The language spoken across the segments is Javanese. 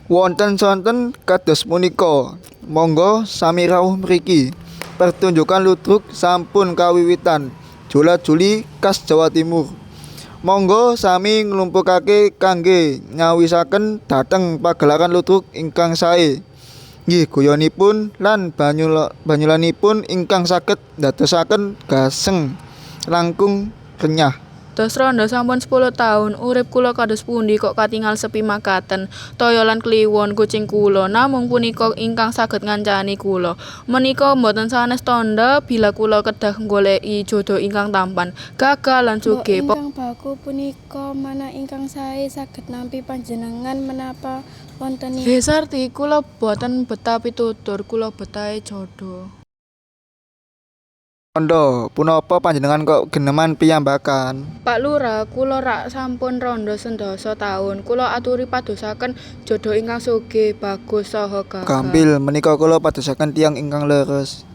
Wonten sonten kados punika. Mangga sami rawuh mriki. Pertunjukan ludruk sampun kawiwitan. Jula-juli khas Jawa Timur. Mangga sami nglumpukake kangge nyawisaken dhateng pagelaran ludruk ingkang sae. Nggih guyonipun lan banyulanipun ingkang saged ndadosaken gesang langkung renyah. Dos rondo sampun 10 taun, urip kula kados pundi kok katingal sepi makaten. Toya lan kliwon kucing kula namung punika ingkang saged ngancani kula. Menika mboten sanes tandha bila kula kedah nggoleki jodoh ingkang tampan, gagah lan Mbok sugih. Ingkang baku punika manah ingkang sae saged nampi panjenengan menapa wontenipun. He Sarti, kula boten betah pitutur, kula betahe jodoh. Rondo, punapa panjenengan kok geneman piyambakan? Pak Lurah, kula rak sampun rondo sedasa taun. Kula aturi padosaken jodoh ingkang sugih, bagus saha gagah. Gampil menika kula padosaken tiyang ingkang leres.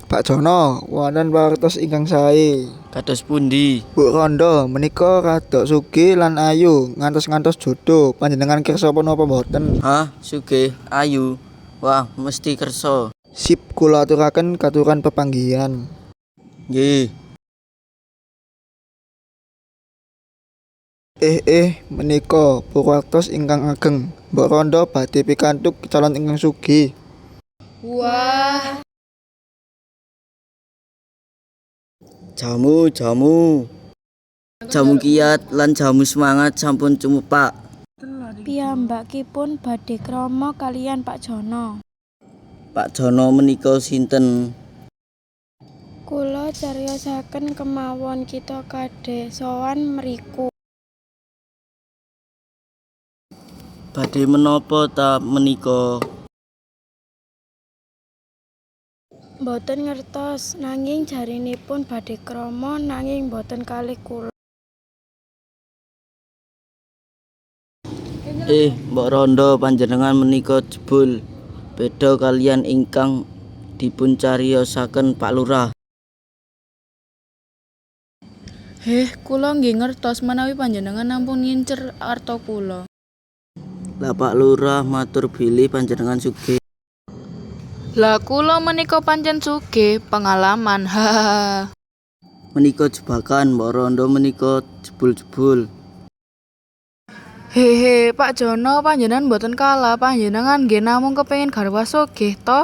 Pak Jono, wonten pawartos ingkang sae. Kados pundi? Bu Rondo menika rada sugih lan ayu, ngantos-ngantos jodoh. Panjenengan kersa punapa mboten? Hah, sugih, ayu. Wah, mesti kersa. Sip, kula aturaken katuran pepanggihan. Nggih. Menika purwartos ingkang ageng. Mbok Rondo badhe pikantuk calon ingkang sugih. Wah. Jamu, jamu. Jamu kiat lan jamu semangat sampun cumepak. Piyambakipun badhe krama kaliyan Pak Jono. Pak Jono menika sinten? Kula cariyosaken kemawon kita kadhe sowan mriku. Badhe menapa ta menika? Mboten ngertos nanging jarenipun badhe krama nanging mboten kalih kula. Mbok Rondo panjenengan menika jebul beda kaliyan ingkang dipuncariyosaken Pak Lurah. Heh, kula nggih ngertos menawi panjenengan namung ngincer arta kula. Lah Pak Lurah matur bilih panjenengan sugih. Lah kula menika pancen sugih pengalaman. Hahaha. Menika jebakan, Mbok Rondo menika jebul-jebul. Hehe, Pak Jono panjenengan mboten kalah, panjenengan nggih namung kepengin garwa sugih to?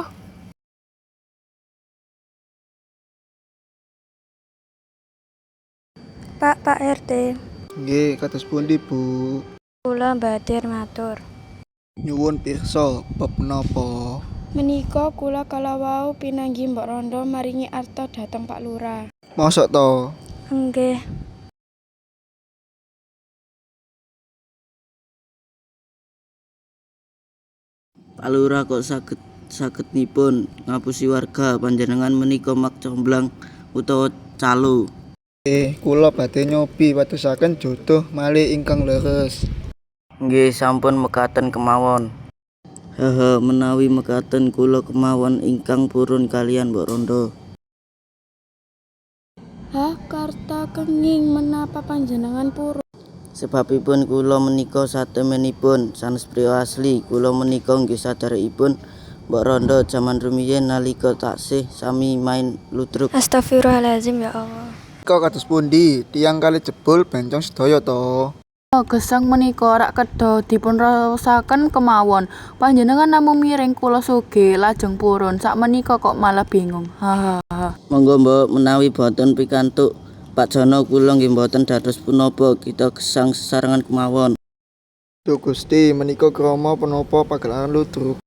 Pak, Pak RT. Nggih, kados pundi, Bu? Kula badhe matur. Nyuwun pirsa bab menapa? Menika kula kalawau pinanggih Mbok Rondo maringi arta dhateng Pak Lurah. Mosok to? Nggih. Pak Lurah kok saged-sagednipun ngapusi warga, panjenengan menika mak comblang utawa calo. Kula badhe nyobi padosaken jodoh malih ingkang leres. Nggih, sampun mekaten kemawon. Hehe, menawi mekaten kula kemawon ingkang purun kaliyan Mbok Rondo. Hah, karta kenging menapa panjenengan purun? Sebabipun kula menika satemenipun sanes priya asli, kula menika nggih sadherekipun Mbok Rondo jaman rumiyin nalika taksih sami main ludruk. Astagfirullahalazim ya Allah. Menika kados pundi? Tiyang kalih jebul bencong sedaya to? Gesang menika rak kedah dipunraosaken kemawon. Panjenengan namung miring kula sugih lajeng purun, sakmenika kok malah bingung. Hahaha. Monggo Mbok menawi boten pikantuk Pak Jono kula nggih mboten dados punapa, kita gesang sesarengan kemawon. Duh Gusti, menika krama punapa pagelaran ludruk?